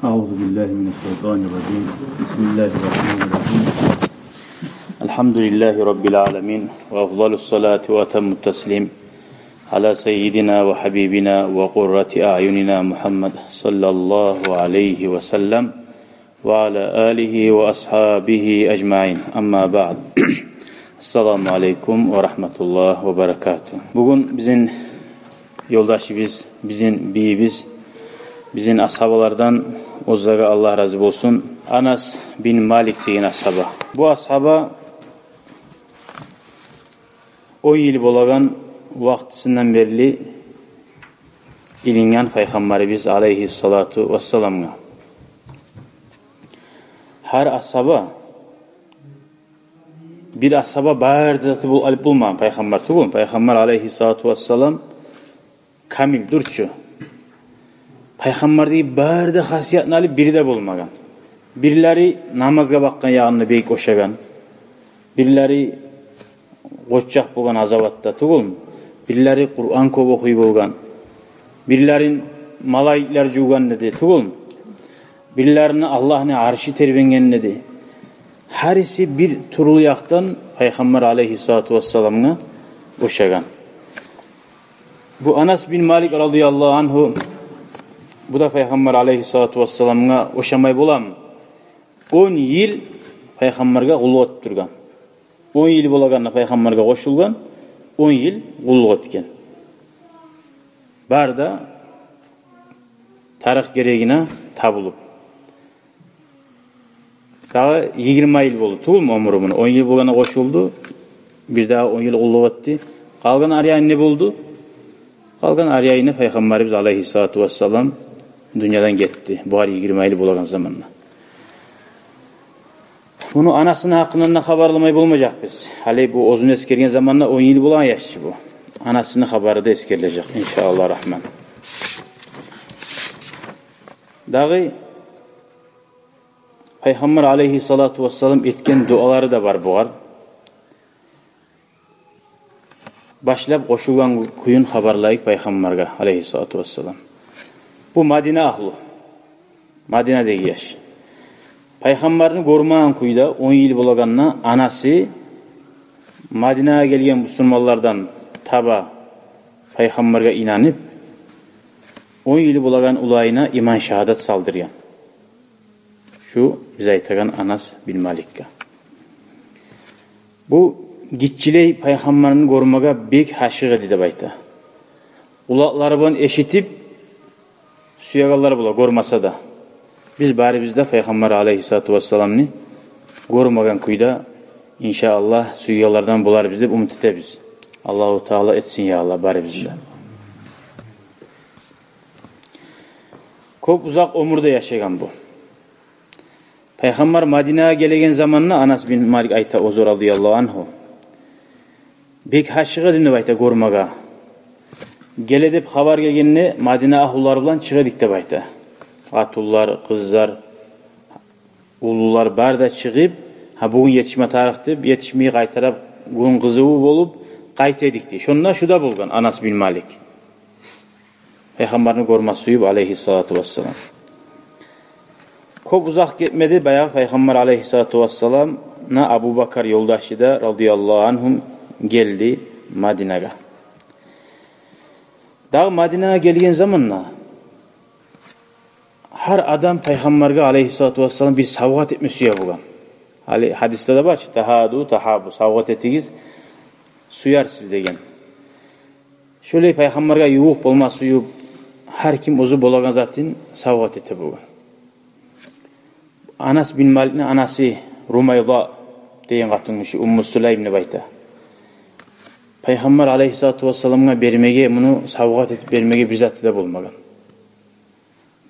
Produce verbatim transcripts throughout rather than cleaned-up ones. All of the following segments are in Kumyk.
أعوذ بالله من الشيطان الرجيم. بسم الله الرحمن الرحيم. الحمد لله رب العالمين، وأفضل الصلاة وأتم التسليم على سيدنا وحبيبنا وقرة أعيننا محمد صلى الله عليه وسلم وعلى آله وأصحابه أجمعين. أما بعد. السلام عليكم ورحمة الله وبركاته. Бугюн бизин ёлдашыбыз, бизин бийибиз, бизин асгьабалардан, оьзлеге Аллагь рази болсун, Анас бин Малик деген асгьаба. Бу асгьаба он йыл болагъан вакътисинден берли илинген Пайхаммарыбыз алейгьиссалату вассаламгъа. Гьар асгьаба, бир асгьаба бары да заты бол-, алып болмагъан Пайхаммар тюгюл. Пайхаммар алейгьиссалату вассалам камил дюрчю. Пайхаммардагъы бары да хасиятны алып бири де болмагъан. Бирлери намазгъа бакъгъан ягъында бек ошагъан. Бирлери къоччакъ болгъан азаватда тюгюлмю? Бирлери Къуран кёп охуй болгъан. Бирлерин малайиклер жувгъан деди тюгюлмю? Бирлерин Аллагьны аршы тербенген деди. Гьариси бир тюрлю якъдан Пайхаммар алейгьиссалату вассаламгъа ошагъан. Бу Анас бин Малик радияллагьу ангьу, бу да Пайхаммар алейгьиссалату вассаламгъа ошамай боламы? Он йыл Пайхаммаргъа къуллукъ этип тургъан. Он йыл болагъанда Пайхаммаргъа къошулгъан, он йыл къуллукъ этген. Бары да тарыкъ герегине табулуп. Дагъы йигирма йыл болду тюгюлмю оьмюрю муну? Он йыл болгъанда къошулду, бир дагъы он йыл къуллукъ этди. Къалгъан араяйны не болду? Къалгъан араяйны Пайхаммарыбыз алейгьиссалату вассалам дюньядан гетди. Бугъар йигирма йыл болагъан заманда. Муну анасыны гьакъындан да хабарламай болмажакъбыз. Гьали бу оьзюн эсгерген заманда он йыл болагъан яшчы бу. Анасыны хабары да эсгерилежек, иншааллагь рагьман. Дагъы Пайхаммар алейгьиссалату вассалам этген дуалары да бар бугъар. Башлап къошулгъан кююн хабарлайыкъ Пайхаммаргъа алейгьиссалату вассалам. Бу Мадина агьлу. Мадинадагъы яш. Пайхаммарны гёрмеген кюйде он йыл болагъанда анасы Мадинагъа гелген бусурманлардан таба Пайхаммаргъа инанып, он йыл болагъан уланына иман шагьадат салдыргъан. Шу биз айтагъан Анас бин Маликге. Бу гиччилей Пайхаммарны гёрмеге бек гьашыкъ эди деп айта. Къулакълары булан эшитип, сюегенлер бола, гёрмесе де. Биз барыбыз да Пайхаммар алейгьиссалату вассаламны гёрмеген кюйде, иншааллагь, сюегенлерден боларбыз деп умут этебиз. Аллагьу Таала этсин, я Аллагь, барыбызны да. Кёп узакъ оьмюр де яшагъан бу. Пайхаммар Мадинагъа гелеген заманда, Анас бин Малик айта оьзю радияллагьу ангьу, бек гьашыкъ эдим деп айта гёрмеге. Геле деп хабар гелгенде Мадина агьлулары булан чыгъа эдик деп айта. Къатунлар, къызлар, уллулар бары да чыгъып, гьа, бугюн етишме тарыкъ деп, етишмей къайтарып, гюн къызыву болуп къайта эдик дей. Шонда шу да болгъан Анас бин Малик. Пайхаммарны гёрме сююп, алейгьиссалату вассалам. Кёп узакъ гетмеди, баягъы Пайхаммар алейгьиссалату вассаламны Абу Бакар ёлдашы да радияллагьу ангьум гелди Мадинагъа. Дагъы Мадинагъа гелген заманда гьар адам Пайхаммаргъа алейгьиссалату вассалам бир савгъат этме сюе болгъан. Гьали гьадисде де бар чы: «Тагьаду, тагьабу, савгъат этигиз, сюерсиз», – деген. Шолай Пайхаммаргъа ювукъ болма сююп, гьар ким оьзю болагъан затын савгъат эте болгъан. Анас бин Маликни анасы Румайда деген къатынгиши, Умму Сулайм деп айта, Пайхаммар алейгьиссалату вассаламгъа бермеге, муну савгъат этип бермеге бир заты да болмагъан.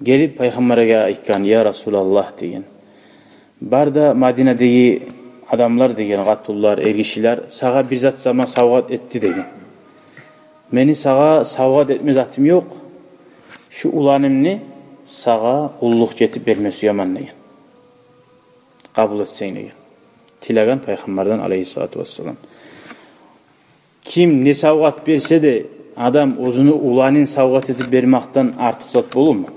Гелип Пайхаммаргъа айтгъан: «Я Расулаллагь, – деген, – бар да Мадинадагъы адамлар, – деген, – къатунлар, эргишилер сагъа бир зат сама савгъат этди, – деген. – Мени сагъа савгъат этме затым ёкъ. Шу уланымны сагъа къуллукъчу этип берме сюемен», – деген. «Къабул этсенг», – деген. Тилеген Пайхаммардан алейгьиссалату вассалам. Ким не савгъат берсе де, Адам оьзюню уланын савгъат этип бермакъдан артыкъ зат болурму?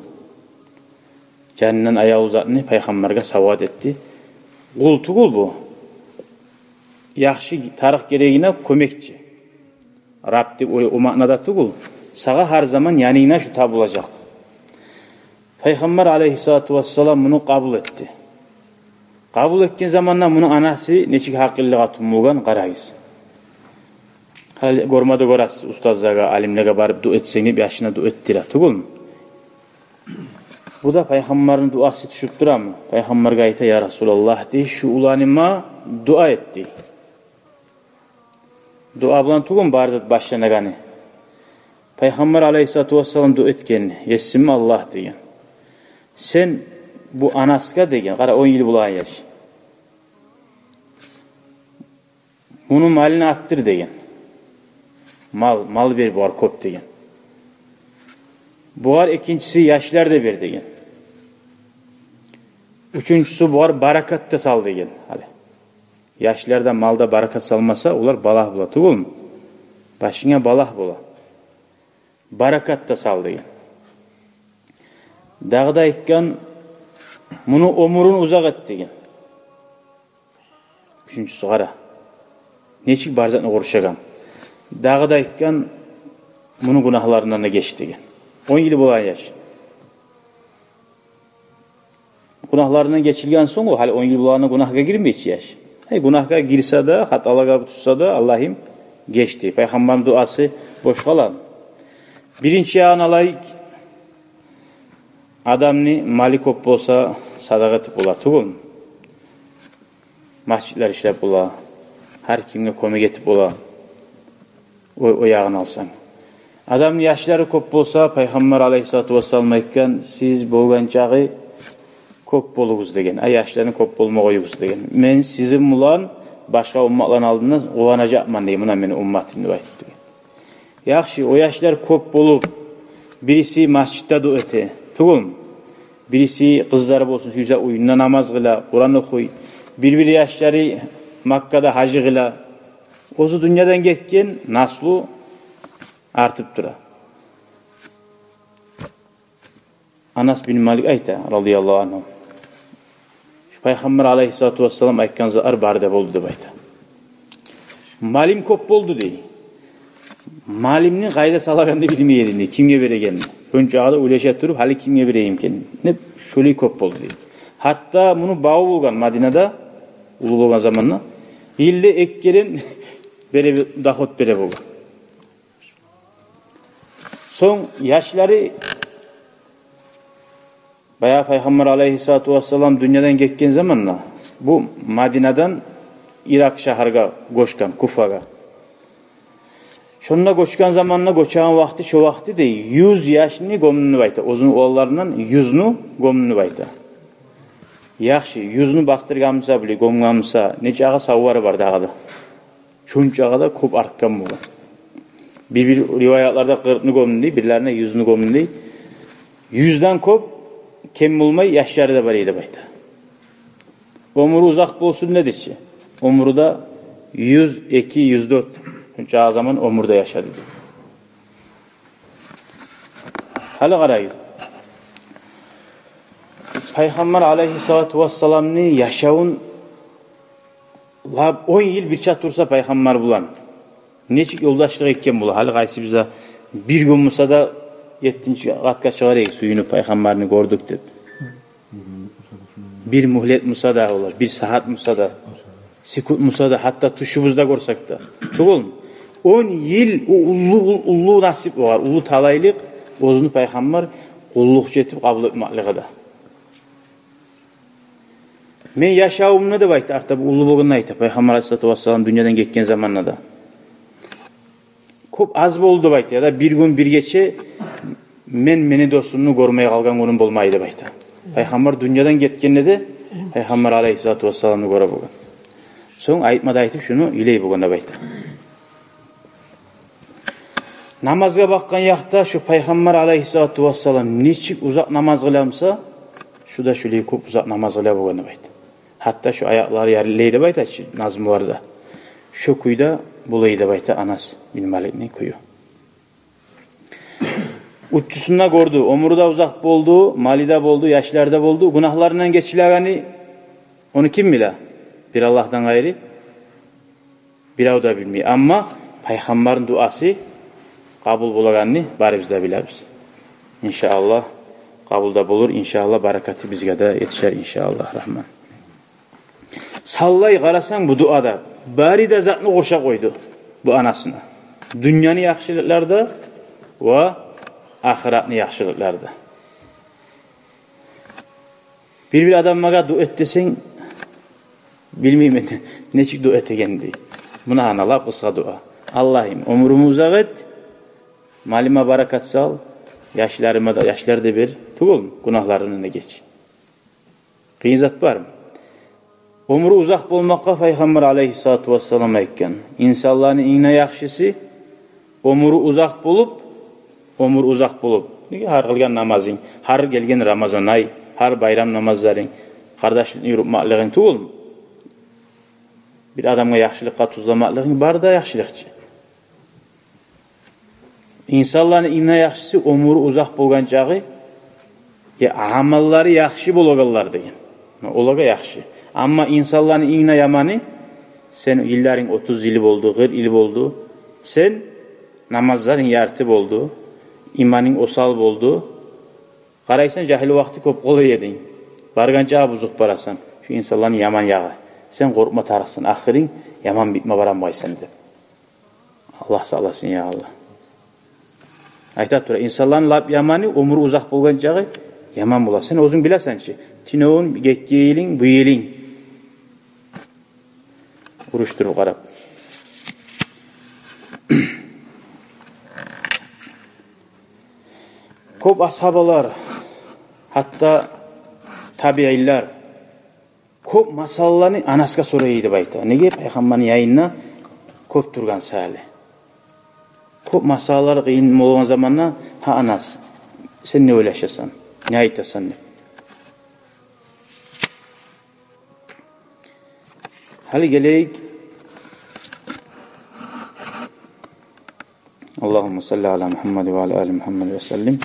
Жанындан аявлу затны пайхаммаргъа савгъат этди. Къул тюгюл бу. Яхшы тарыкъ герегине кёмекчи. Раб деп о, о маънада тюгюл. Сагъа гьар заман янынгда шу табулажакъ. Пайхаммар алайгьиссалату вассалам муну къабул этди. Къабул этген заманда муну анасы нечик гьакъыллы къатын болгъан, къарагъыз. Гьали гёрмеде гёресиз, устазлагъа, алимлеге барып дуа этсенг деп, яшына дуа этдире тюгюлмю? Бу да пайхаммарны дуасы тюшюп турамы? Пайхаммаргъа айта: «Я Расулаллагь, — дей, — шу уланыма дуа эт», — дей. Дуа булан тюгюлмю бары зат башланагъаны? Пайхаммар алайгьиссалату вассалам дуа этген: «Есим Аллагь, — деген, — сен бу Анасгъа, — деген, къара, он йыл болагъан яш, — муну малын артдыр, — деген. — Мал, мал бер бугъар кёп, — деген. — Бугъар, экинчиси, яшлар да бер, — деген. — Уьчюнчюсю, бугъар баракат да сал», — деген. Гьали яшларда, малда баракат салмаса, олар балагь бола тюгюлмю? Башынга балагь бола. «Баракат да сал», — деген. Дагъы да айтгъан: «Муну оьмюрюн узакъ эт», — деген. Уьчюнчюсю, къара, нечик бар затны къуршагъан. Дагъы да айтгъан: «Муну гюнагьларындан да геч», — деген. Он йыл болагъан яш. Гюнагьларындан гечилген сонг, о гьали он йыл болагъанда гюнагьгъа гирмей чи яш. Гьай, гюнагьгъа гирсе де, хаталагъа тюшсе де, Аллагьым, геч, — дей. Пайхаммарны дуасы бош къаламы? Биринчи ягъын алайыкъ. Адамны малы кёп болса, садагъа этип бола тюгюлмю? Межитлер ишлеп бола, гьар кимге кёмек этип бола. О, о ягъын алсанг. Адамны яшлары кёп болса, пайхаммар алайгьиссалату вассалам айтгъан: «Сиз болгъан чакъы кёп болугъуз, — деген, — ай, яшланы кёп болма къоюгъуз, — деген. — Мен сизин булан башгъа умматланы алдында къуванажакъман, — дей, — муна мени умматым», — деп айтып, деген. Яхшы, о яшлар кёп болуп, бириси межитде дуа эте тюгюлмю? Бириси, къызлары болсун, сюйсе, уьюнде намаз къыла, Къуран охуй. Бир-бир яшлары Маккада гьажы къыла. Оьзю дюньядан гетген, наслу артып тура. Анас бин Малик айта, радияллагьу ангьу: «Шу пайхаммар алайгьиссалату вассалам айтгъан затлар бары да болду», — деп айта. «Малым кёп болду, — дей. — Малымны къайда салагъанны билмей эдим, — дей, — кимге берегенни. Шончагъы да ойлаша туруп, гьали кимге берейим экен деп, шолай кёп болду», — дей. Гьатта муну баву болгъан Мадинада, уллу болгъан заманда, йылда эки керен бере, доход бере болгъан. Сонг яшлары, баягъы пайхаммар алайгьиссалату вассалам дюньядан гетген заманда, бу Мадинадан Иракъ шагьаргъа гёчген, Куфагъа. Шонда гёчген заманда, гёчеген вакъти, шо вакъти, дей, юз яшны гёмдюм деп айта. Оьзюню уланларындан юзню гёмдюм деп айта. Яхшы, юзню басдыргъан буса, булай гёмген буса, нечакъы савлары бар дагъы да. Шончакъы да кёп артгъан болгъан. Бир-бир риваятларда къыркъны гёмдюм дей, бирлеринде юзню гёмдюм дей. Юзден кёп, кем болмай, яшлары да бар эди деп айта. Оьмюрю узакъ болсун дедичи. Оьмюрю де юз эки, юз дёрт. Шончакъы заман оьмюрде яшады дей. Гьали къарагъыз. Пайхаммар алайгьиссалату вассаламны яшавун, лап он йыл бирче турса пайхаммар булан, нечик ёлдашлыкъ этген бола? Гьали къайсыбыз да бир гюн буса да еттинчи къатгъа чыгъар эдик, сююнюп, пайхаммарны гёрдюк деп. Бир мюгьлет буса да, олар, бир сагьат буса да, секунд буса да, гьатта тюшюбюзде гёрсек де. Тюгюл, он йыл, о уллу, уллу насип огъар, уллу талайлыкъ, оьзюню пайхаммар къуллукъчу этип къабул этмеклиги де. Мен яшавумда деп айта, артда бу уллу болгъанда айта, пайхаммар алайгьиссалату вассалам дюньядан гетген заманда да. Кёп аз болду деп айта, яда бир гюн, бир гече мен мени досумну гёрмей къалгъан гюнюм болмай деп айта. Пайхаммар дюньядан гетгенде де пайхаммар алайгьиссалату вассаламны гёре болгъан. Сонг айтма да айтып, шуну йылай болгъан деп айта. Намазгъа бакъгъан якъда шу пайхаммар алайгьиссалату вассалам нечик узакъ намаз къыла буса, шу да шулай кёп узакъ намаз къыла болгъан деп айта. Гьатта шу аякълары ярыллай деп айта чы назмуларда. Шу кюйде булай деп айта Анас бин Маликни кюю. Уччусун да гёрдю, оьмюрю де узакъ болду, малы да болду, яшлары да болду. Гюнагьларындан гечилегени ону ким биле? Бир Аллагьдан къайры бирев де билмей. Амма пайхаммарны дуасы къабул болагъанны барыбыз да билебиз. Иншааллагь, къабул да болур, иншааллагь, баракаты бизге де етишер, иншааллагь рагьман. Саллай къарасанг, бу дуада бары да затны къуршап къойду бу анасына. Дюньяны яхшылыкълары да ва ахыратны яхшылыкълары да. Бир-бир адамлагъа дуа эт десенг, билмеймен нечик дуа этеген дей. Муна гьана лап къысгъа дуа: «Аллагьым, оьмюрюмню узакъ эт, малыма баракат сал, яшларыма да, яшлар да бер, тюгюл, гюнагьларымдан да геч». Къыйын зат бармы? Оьмюрю узакъ болмакъгъа пайхаммар алайгьиссалату вассалам айтгъан: «Инсанланы инг де яхшысы оьмюрю узакъ болуп, оьмюрю узакъ болуп». Неге? Гьар къылгъан намазынг, гьар гелген Рамазан ай, гьар байрам намазларынг, къардашлыкъны юрютмеклигинг тюгюл, бир адамгъа яхшылыкъгъа тюзлемеклигинг, бары да яхшылыкъ чы. Инсанланы инг де яхшысы оьмюрю узакъ болгъан чагъы, я амаллары яхшы болагъанлар деген. Олагъа яхшы. Амма инсанланы инг де яманы, сен йылларынг отуз йыл болду, къыркъ йыл болду. Сен намазларынг ярты болду, иманынг осал болду. Къарайсан, жагьил вакъти кёп къолай эдинг. Баргъан чагъы бузуп барасан. Шу инсанланы яман ягъы. Сен къоркъма тарыкъсан, ахырынг яман битме барамы къайсан деп. Аллагь сакъласын, я Аллагь. Айта тура, инсанланы лап яманы оьмюрю узакъ болгъан чагъы яман бола. Сен оьзюнг билесен чи, тюнегюн гетген йылынг, бу йылынг. Урушдуруп къарап. Кёп асгьабалар, гьатта табиинлер кёп масъалаланы анасына сорай эди деп айта. Неге? Пайхаммарны янында кёп тургъан саялы. Кёп масъалалар къыйын болгъан заманда: «Гьа, анас, сен не ойлашасан, не айтасан?» – деп. Гьали гелейик. Аллагьумма салли аля Мухаммад ва аля али Мухаммад ва саллим.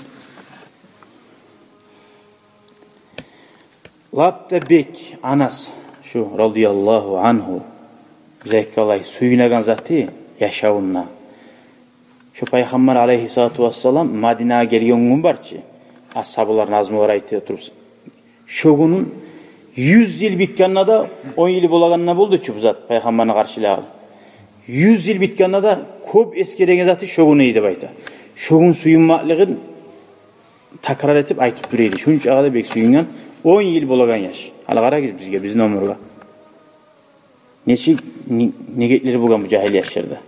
Лап да бек Анас, шу радияллагьу ангьу, зеккалай сююнеген заты яшавунда. Шу Пайхаммар алайгьиссалату вассалам Мадинагъа гелген гюн бар чы, асгьабалар назмулар айта туруп, шо гюнню юз йыл битгенде де, он йыл болагъанда болду чу бу зат, Пайхаммарны къаршылагъан. Юз йыл битгенде де кёп эсгереген заты шо гюн эди деп айта. Шо гюн сююнмеклигин такрар этип айтып тура эди. Шунчагъа да бек сююнген он йыл болагъан яш. Гьали къарагъыз бизге, бизин оьмюрге. Нечик не-, негетлери болгъан бу жагьил яшларда.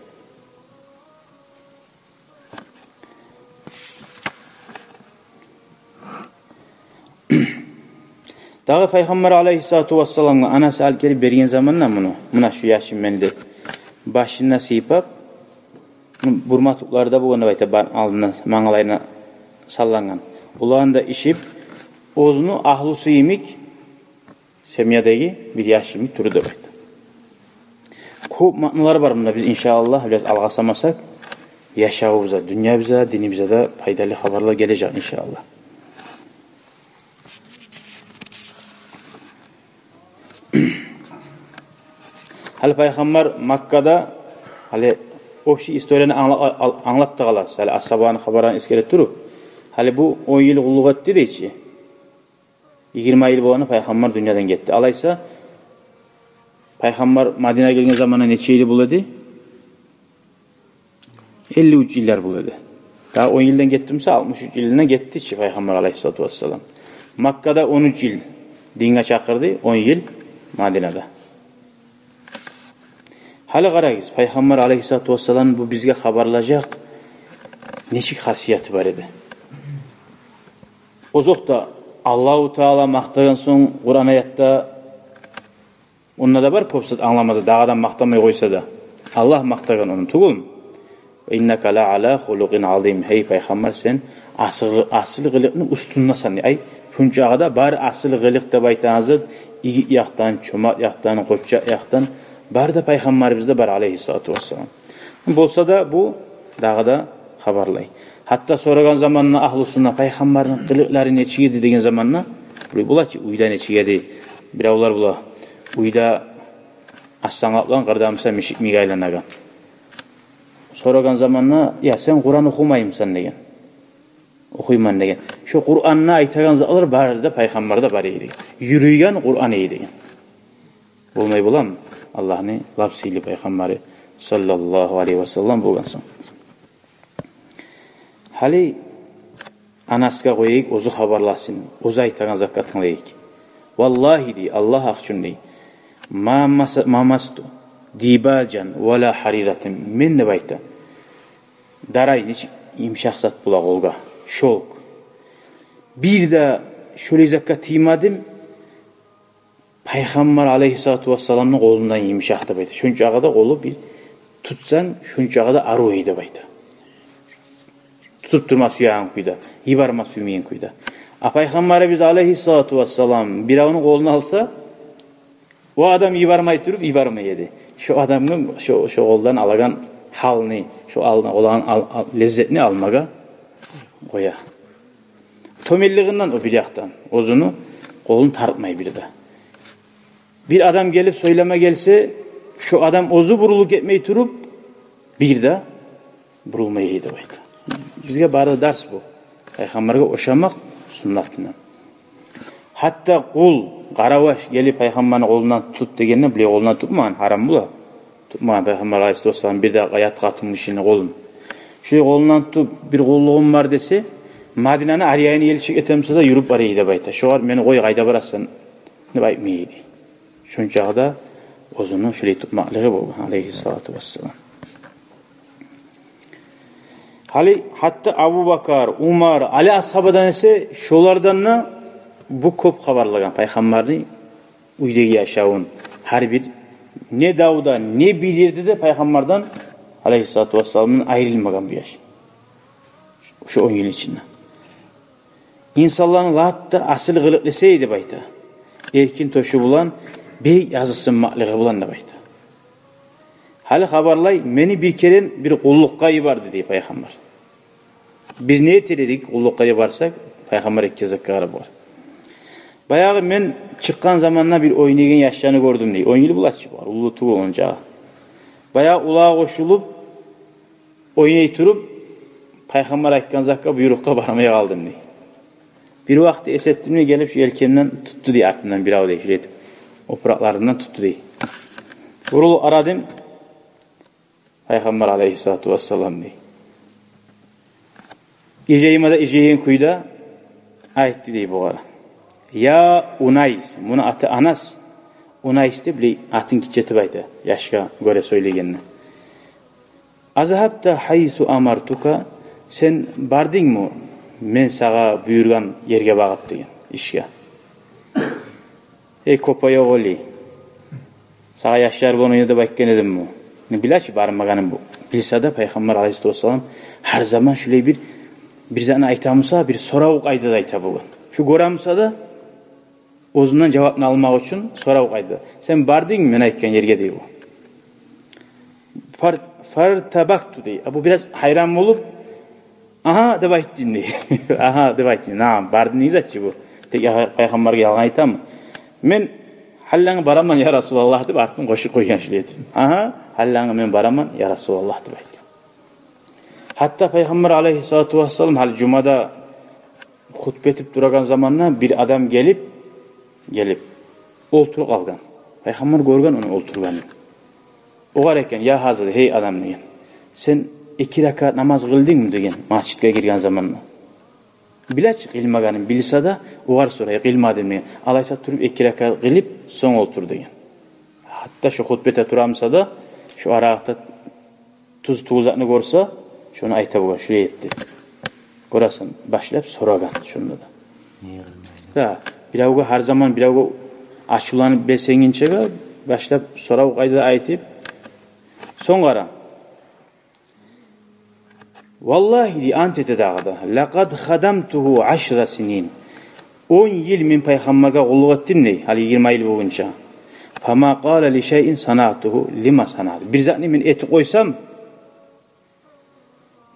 Дагъы Пайхаммар алайгьиссалату вассаламгъа анасы алып гелип берген заманда муну, муна шу яшым мен деп, башын да сыйпап, бурма тюклери де болгъан деп айта, ба-, алдына, мангалайына саллангъан. Оланы да ичип, оьзюню агьлюсю йимик, семьядагъы бир яш йимик турду деп айта. Кёп маъналар бар мунда, биз, иншааллагь, бираз алгъасамасакъ, яшавубузгъа, дюньябызгъа, динибизге де пайдалы хабарлар гележек, иншааллагь. Гьали Пайхаммар Маккада, гьали общий историяны англа-, ал-, англап да къаласыз. Гьали асгьабаланы хабарларын эсгере туруп, гьали бу он йыл къуллукъ этди дей чи. Йигирма йыл болгъанда Пайхаммар дюньядан гетди. Алайса, Пайхаммар Мадинагъа гелген заманда нече йыл бола эди? Элли уьч йыллар бола эди. Дагъы он йылдан гетди буса, алтмыш уьч йылына гетди чи Пайхаммар алайгьиссалату вассалам. Маккада он уьч йыл динге чакъырды, он йыл Мадинада. Гьали къарагъыз, Пайхаммар алайгьиссалату вассалам бу бизге хабарлажакъ нечик хасияты бар эди. Озокъда, Аллагьу Таала макътагъан сонг, Къуран аятда, онда да бар кёп зат англамаса, дагъы адам макътамай къойса да, Аллагь макътагъан ону, тюгюлмю? «Ва иннака ла аля хулукъин азим». Гьей Пайхаммар, сен асил, асил къылыкъны уьстюндесен. Ай, шунчагъа да бар асил къылыкъ деп айтагъан зат, игит якъдан, чомарт якъдан, къоччакъ якъдан, бары да Пайхаммарыбызда бар, алайгьиссалату вассалам. Болса да бу дагъы да хабарлай. Гьатта сорагъан заманда агьлу сунна, пайхаммарны къылыкълары нечик эди деген заманда, булай бола чы, уьйде нечик эди, биревлер бола, уьйде аслангъаплан, къырда буса мишик-мик айланагъан. Сорагъан заманда: «Я, сен Къуран охумаймысан?» — деген. «Охуйман», — деген. Шо Къуранны айтагъан затлар бары да пайхаммарда бар эди. Юрюйген Къуран эди деген. Болмай боламы? Аллагьны лап сыйлы пайхаммары саллаллагьу алайгьи васаллам болгъан сонг. Гьали Анасгъа къояйыкъ, оьзю хабарласын, оьзю айтагъан затгъа тынглайыкъ. «Валлагьи, — дей, — Аллагь гьакъ учун, — дей, — ма маса-, ма масту дибажан вала гьариратан». Мен, деп айта, дарай, нечик йымышакъ зат бола къолгъа, шёлк. Бир де шолай затгъа тиймедим, Пайхаммар алайгьиссалату вассаламны къолундан йымышакъ, деп айта. Шончакъы да къолу, бир тутсанг, шончакъы да арив эди, деп айта. Тутуп турма сюеген кюйде, йиберме сюймейген кюйде. А Пайхаммарыбыз алайгьиссалату вассалам биревню къолун алса, о адам йибермей туруп йибермей эди. Шо адамны шо, шо къолдан алагъан гьалны, шо алдын алагъан ал-, ал-, леззетни алмагъа къоя. Тёменлигинден о бир якъдан оьзюню къолун тартмай бир де. Бир адам гелип сёйлеме гелсе, шо адам оьзю бурулуп гетмей туруп, бир де бурулмай эди, деп айта. Бизге бары дарс бу. Пайхаммаргъа ошамакъ суннатындан. Гьатта къул, къараваш гелип Пайхаммарны къолундан тут дегенде, булай къолундан тутмагъан, гьарам бола. Тутмагъан Пайхаммар алайгьиссалату вассалам бир де ят къатынгишини къолун. Шо къолундан тутуп, бир къуллугъум бар десе, Мадинаны аръягъына гелип чыкъ этемсе де, юрюп бара эди, деп айта. Шогъар: «Мени къой, къайда барасан?» — деп айтмай эди. Шончакъы да оьзюню шолай тутмакълыгъы болгъан алайгьиссалату вассалам. Гьали гьатта Абубакар, Умар, Али асгьабадан эсе, шолардан да бу кёп хабарлагъан Пайхаммарны уьйдеги яшавун, гьар бир не давда, не бир ерде де Пайхаммардан алайгьиссалату вассаламдан айрылмагъан бу яш. Шо он йыл ичинде. Инсанланы лап да асил къылыкълысы эди, деп айта. Эркин тёшю булан, бек языкъсынмакълыгъы булан, деп айта. Гьали хабарлай: «Мени бир керен бир къуллукъгъа йиберди», — дей Пайхаммар. Биз не этер эдик къуллукъгъа йиберсек, Пайхаммар эки гезикге къарап бар. «Баягъы мен чыкъгъан заманда бир ойнайгъан яшланы гёрдюм», — дей. Он йыл бола чы бар, уллу тюгюл ончакъы. «Баягъы олагъа къошулуп ойнай туруп, Пайхаммар айтгъан затгъа, буйрукъгъа бармай къалдым», — дей. «Бир вакъти эс этдим де, гелип шо елкемден тутду, — дей, — артымдан бирев, — дей, — шулай этип опуракъларымдан тутду, — дей. — Бурулуп къарадым, Пайхаммар алайгьиссалату вассалам», — дей. Иржайма да иржайгъан кюйде айтды, дей, бугъар: «Я Унайс», муну аты Анас, Унайс деп, билей, атын гиччитип айта, яшгъа гёре сёйлегенде. «Азгьабта гьайсу амартука, сен бардынгмы мен сагъа буюргъан ерге багъып деген ишге?» «Эй, копаёгъ оли, сагъа яшлар булан ойна деп айтгъан эдимми?» Биле чи бармагъанын бу. Билсе де, Пайхаммар алайгьиссалату вассалам гьар заман шулай бир, бир затны айтамуса, бир сорав къайдада айта болгъан. Шу гёремуса да, оьзюнден жавапны алмакъ учун сорав къайдада. «Сен бардынгмы мен айтгъан ерге?» — дей бу. «Фар-, фартабакту», — дей. А бу бираз гьайран болуп: «Агьа», — деп айтдым, — дей. «Агьа», — деп айтдым. «Наам, бардынг дегиз ачы бу. Тек я-, Пайхаммаргъа ялгъан айтамы?» «Мен гьаллангы бараман, я Расулаллагь», — деп артын къошуп къойгъан шулай этип. «Агьа, гьаллангы мен бараман, я Расулаллагь», — деп айтды. Гьатта Пайхаммар алайгьиссалату вассалам гьали жумада хутба этип турагъан заманда бир адам гелип, гелип олтуруп къалгъан. Пайхаммар гёрген ону олтургъанын. Огъар айтгъан: «Я гьаза, — дей, — гьей адам, — деген, — сен эки ракаат намаз къылдынгмы?» — деген, межитге гирген заманда. Биле чи къылмагъанын, билсе де, огъар сорай: «Къылмадым», — деген. «Алайса, туруп эки ракаат къылып, сонг олтур», — деген. Гьатта шо хутба эте турамуса да, шо арагъа туз тюгюл затны гёрсе, шону айта бугъар: «Шулай эт», — деп. Гёресен, башлап сорагъан шонда да. Неге къылмайды? Да, биревге гьар заман, биревге ачувланып берсенгинчеге, башлап сорав къайдада айтып, сонг къара. «Валлагьи, — дей, ант эте дагъы да, — лакъад хадамтугьу ашра синин. Он йыл мен Пайхаммаргъа къуллукъ этдим, — дей, — гьали йигирма йыл болгъунча. Фама къала ли шайин санаътугьу лима санаъту. Бир затны мен этип къойсам,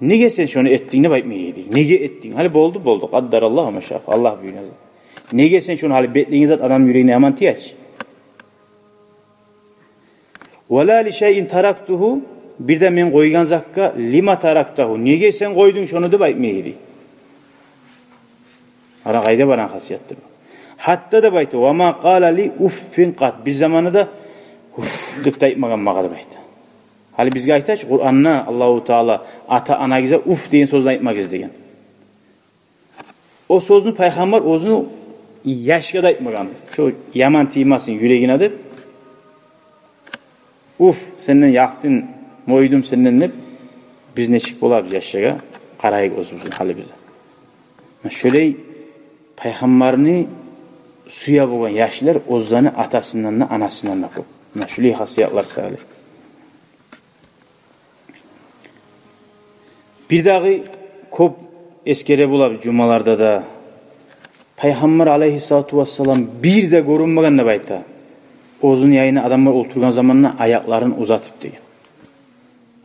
«Неге сен шону этдинг?» деп айтмай эди. «Неге этдинг?» Гьали болду, болду. Къаддараллагьу ва ма шаа фаал. Аллагь буюргъан зат. «Неге сен шону гьали бетлейген зат адамны юрегине яман тие чи?» «Ва ла ли шайин тарактугьу», бир де мен къойгъан затгъа «лима тарактагьу», «неге сен къойдунг шону?» деп айтмай эди. Ара къайда барагъан хасиятдыр. Гьатта деп айта, «ва ма къала ли уффин къат», бир заманда да «уф» деп де айтмагъан магъа деп айта. Гьали бизге айта чы Къуранда Аллагьу Таала ата-анагъызгъа «уф» деген сёзню айтмагъыз деген. О сёзню пайхаммар оьзюню яшгъа да айтмагъан. Шо яман тиймесин юрегине деп. «Уф, сенден якъдым, мойдум сенден» деп, биз нечик болабыз яшлагъа, къарайыкъ оьзюбюзню гьалыбызгъа. Шолай пайхаммарны сюе болгъан яшлар оьзлени атасындан да, анасындан да кёп. Муна шулай хасиятлар саялы. Бирдагъы кёп эсгере болабыз жумаларда да. Пайхаммар алайгьиссалату вассалам бир де гёрюнмеген деп айта, оьзюню янына адамлар олтургъан заманда аякъларын узатып деген.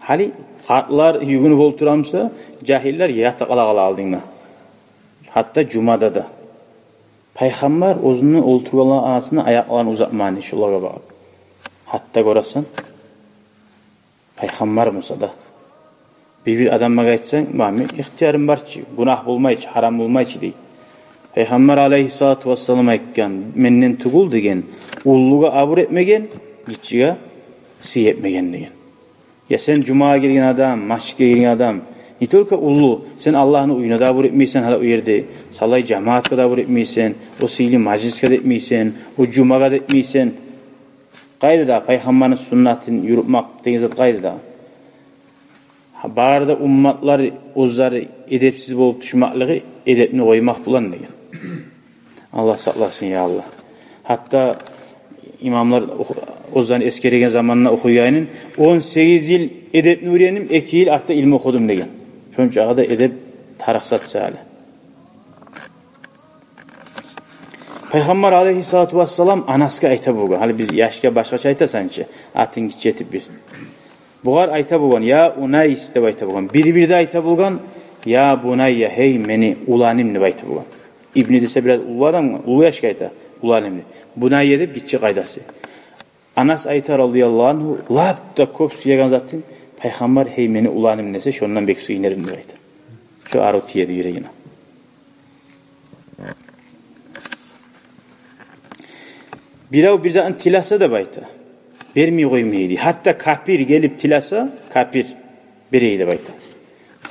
Гьали къартлар югюнюп олтурамса, жагьиллер ята къала-къала алдынгда. Гьатта жумада да. Пайхаммар оьзюню олтургъанлар арасында аякъларын узатмагъан шолагъа багъып. Гьатта гёресен, пайхаммар буса да. Бир-бир адамгъа айтсанг, «Ма, мени ихтиярым бар чы, гюнагь болмай чы, гьарам болмай чы», — дей. Пайхаммар алайгьиссалату вассалам айтгъан: «Менден тюгюл, — деген, — уллугъа абур этмеген, гиччиге сый этмеген», — деген. Я сен жумагъа гелген адам, межитге гелген адам, не только уллу, сен Аллагьны уьюне де абур этмейсен, гьали о ерде савлай жамаатгъа да абур этмейсен, о сыйлы мажлисге де этмейсен, о жумагъа да этмейсен. Къайда да пайхаммарны суннатын юрютмек деген зат къайда да? Бары да умматлар оьзлери эдепсиз болуп тюшмеклиги эдепни къоймакъ булан деген. Аллагь сакъласын, я Аллагь. Гьатта имамлар оху-, оьзлени эсгереген заманда охуйгъанын: «Он сегиз йыл эдепни уьйрендим, эки йыл артда илму охудум», — деген. Шончакъы да эдеп тарыкъ зат саялы. Пайхаммар алайгьиссалату вассалам Анасгъа айта болгъан. Гьали биз яшгъа башгъача айтасан чы, атын гиччи этип бир. Бугъар айта болгъан, «Я Унайс», — деп айта болгъан. Бир-бирде айта болгъан, «Я бунайя», гьей мени уланым деп айта болгъан. Ибни десе бираз уллу адам, уллу яшгъа айта, уланым деп. Бунайя деп гиччи къайдасы. Анас айта, радияллагьу ангьу, лап да кёп сюеген затын, пайхаммар «гьей мени уланым» десе, шондан бек сююнердим деп айта. Шо арив тиеди юрегине. Бирев бир затны тилесе деп айта, бермей къоймай эди. Гьатта капир гелип тилесе, капир берей деп айта.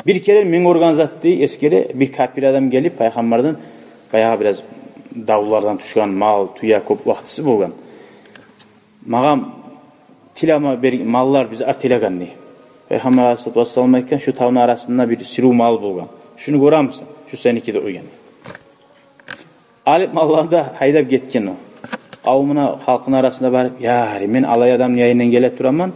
Бир керен мен гёрген зат дей, эсгере, бир капир адам гелип пайхаммардан, баягъы бираз давлардан тюшген мал, тюе кёп вакътиси болгъан. Магъа тилеме бер-, маллар бизге тилеген дей. Пайхаммар алайгьиссалату вассалам айтгъан, шу тавну арасында бир сирив мал болгъан. Шуну гёремисен? Шу сеники деп къойгъан. Алып малланы да гьайдап гетген о. Къавмуна, халкъыны арасында барып, яри, мен алай адамны янындан геле тураман.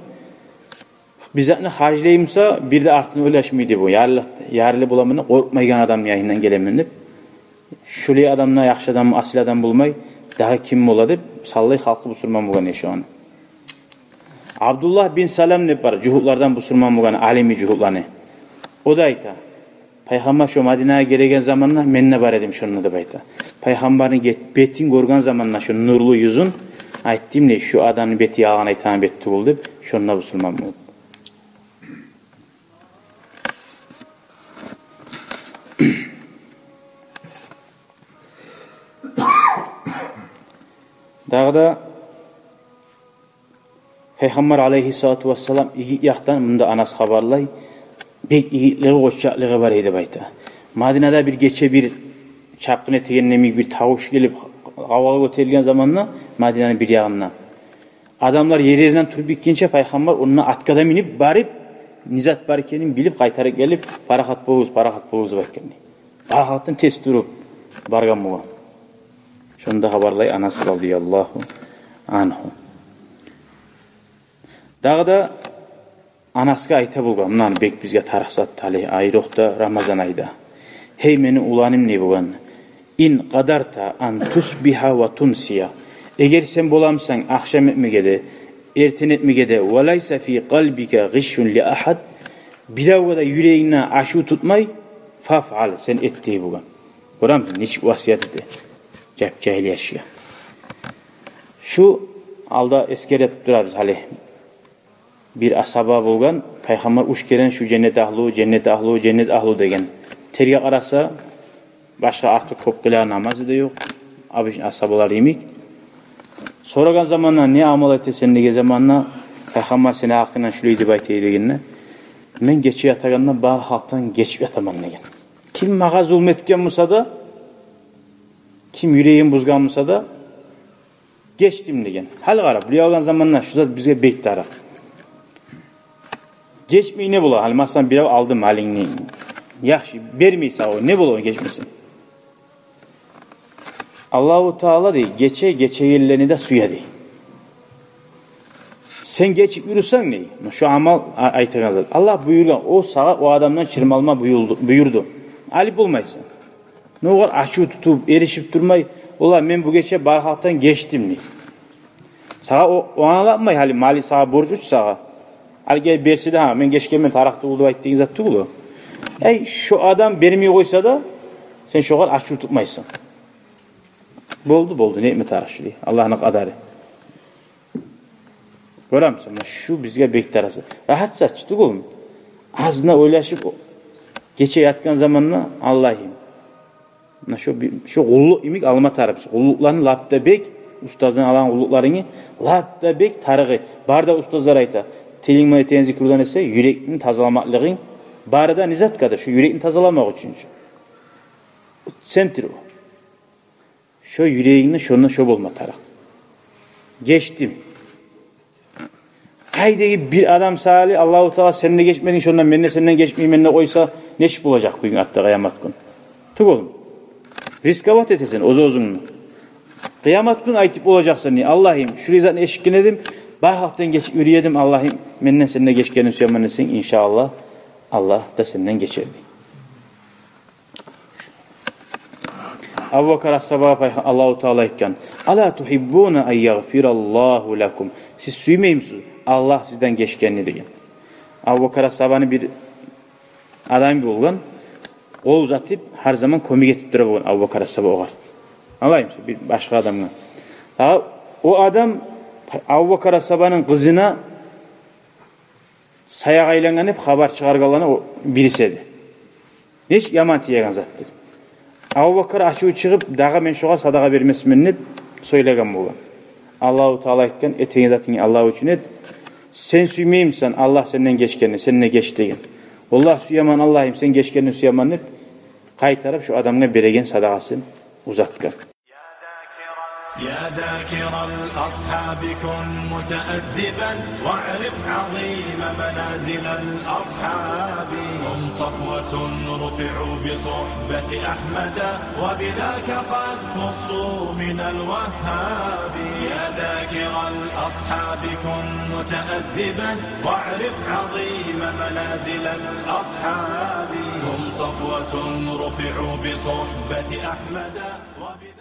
Бир затны харжлай буса, бир де артын ойлашмай деп о. Ярлы, ярлы боламан деп къоркъмайгъан адамны янындан гелемен деп. Шулай адам да яхшы адам, асил адам болмай, дагъы ким бола деп, савлай халкъы бусурман болгъан эши ону. Абдуллагь бин Салам деп бар, жугьутлардан бусурман болгъан, алими жугьутланы. О да айта, пайхаммар шо Мадинагъа гелеген заманда мен де бар эдим шонда деп айта. Пайхаммарны гет-, бетин гёрген заманда, шо нурлу юзюн, айтдым дей, шу адамны бети ялгъан айтагъан бет тюгюл деп, шонда бусурман болдум. Дагъы да Пайхаммар алайгьиссалату вассалам игит якъдан, мунда Анас хабарлай, бек игитлиги, къоччакълыгъы бар эди деп айта. Мадинада бир гече бир чапгъын этеген йимик бир тавуш гелип, къавгъа гётерилген заманда Мадинаны бир ягъында адамлар ер-еринден туруп битгинче, пайхаммар онда атгъа да минип барып, не зат бар экенин билип, къайтарып гелип, «Парахат болугъуз, парахат болугъуз» деп айтгъан. Парахатдан тез туруп баргъан болгъан. Шону да хабарлай Анас радияллагьу ангьу. Дагъы да Анасгъа айта болгъан, мунаны бек бизге тарыкъ зат гьали, айрокъда Рамазан айда. «Гьей мени уланым, — дей болгъан, — ин къадарта ан тусбигьа ва тумсия, эгер сен боламысан ахшам этмеге де, эртен этмеге де, ва лайса фи къалбика гъишшун ли агьад, Биревге де юрегингде ачув тутмай, фафъал, сен эт дей болгъан. Гёремисен, нечик васият эте жап-жагьил яшгъа. Шу алда эсгерип турабыз гьали. Бир асгьаба болгъан, Пайхаммар уьч керен шу женнет агьлу, женнет агьлу, женнет агьлу деген. Терге къараса, башгъа артыкъ кёп къылагъан намазы да ёкъ. Обычный асгьабалар йимик. Сорагъан заманда, не амал этесен деген заманда, Пайхаммар сени гьакъынгдан шулай деп айта дегенде, мен гече ятагъанда бары халкъдан гечип ятаман деген. Ким магъа зулму этген буса да, ким юрегин бузгъан буса да, гечдим деген. Гьали къара, биле алгъан заманда шу зат бизге бек тарыкъ. Гечмей не бола? Гьали, масала, бирев алды малынгны. Яхшы, бермей сагъа, не бола гечмесе? Аллагьу Таала дей, гече, гечегенлени де сюе дей. Сен гечип юрюсенг дей, шу амал а-, айтагъан зат. Аллагь буюргъан, о сагъа о адамдан чырмалма буюрду, буюрду. Алып болмайсан. Но огъар ачув тутуп, эришип турмай, ола, мен бу гече бары халкъдан гечдим дей. Сагъа о, о англатмай, гьали малы сагъа борч уч сагъа. Гьали гел берсе де, гьа, мен гечгенмен, тарыкъ тюгюл деп айт деген зат тюгюл о. Эй, шо адам бермей къойса да, сен шогъар ачув тутмайсан. Болду, болду, не этме тарыкъ шу дей, Аллагьны къадары. Гёремисен, муна шу бизге бек тарыкъ зат. Рагьат зат чы тюгюлмю? Азына ойлашып, о, гече ятгъан заманда, Аллагьым, муна шу би-, шу къуллукъ йимик алма тарыкъ. Къуллукъланы лап да бек, устаздан алагъан къуллукъларынгны лап да бек тарыгъы. Бары да устазлар айта, тилинг булан этеген зикруден эсе, юрекни тазаламакълыгъынг бары да не затгъадыр, шу юрекни тазаламакъ учун. Центр о. Шо юрегингде шонда шо болма тарыкъ. Гечдим. Къайдагъы бир адам саялы Аллагьу Таала сен де гечмединг, шонда мен де сенден гечмеймен деп къойса, нечик болажакъ гюн артда, къыямат гюн? Тюгюлмю? Рисковать этесен оьз-оьзюнгню. Къыямат гюн айтып болажакъсан дей, Аллагьым, шулай затны эшитген эдим, бары халкъдан гечип юрюй эдим, Аллагьым, мен де сенден гечгенни сюемен десенг, иншааллагь, Аллагь да сенден гечер дей. Абубакар асгьабагъа Пайха-, Аллагьу Таала айтгъан: «Ала тухиббуна ан ягъфираллагьу лакум?» Сиз сюймеймисиз Аллагь сизден гечгенни деген. Абубакар асгьабаны бир адамы болгъан, къол узатып, гьар заман кёмек этип тура болгъан Абубакар асгьаба огъар. Алаймыса, бир башгъа адамгъа. Дагъы о адам Абубакар асгьабаны къызына саякъ айлангъан деп хабар чыгъаргъанланы о бириси эди. Нечик яман тиеген затдыр. Абубакар ачуву чыгъып, дагъы мен шогъар садагъа бермесмен деп сёйлеген болгъан. Аллагьу Таала айтгъан: «Этеген затынгны Аллагь учун эт. Сен сюймеймисен Аллагь сенден гечгенни, сен де геч», – деген. «Валлагь, сюемен, Аллагьым, сен гечгенни сюемен», – деп, къайтарып шо адамгъа береген садагъасын узатгъан. يا ذاكر الأصحاب كن متأدبا واعرف عظيم منازل الأصحاب. هم صفوة رفعوا بصحبة أحمد وبذاك قد خصوا من الوهاب. يا ذاكر الأصحاب كن متأدبا واعرف عظيم منازل الأصحاب. هم صفوة رفعوا بصحبة أحمد وبذاك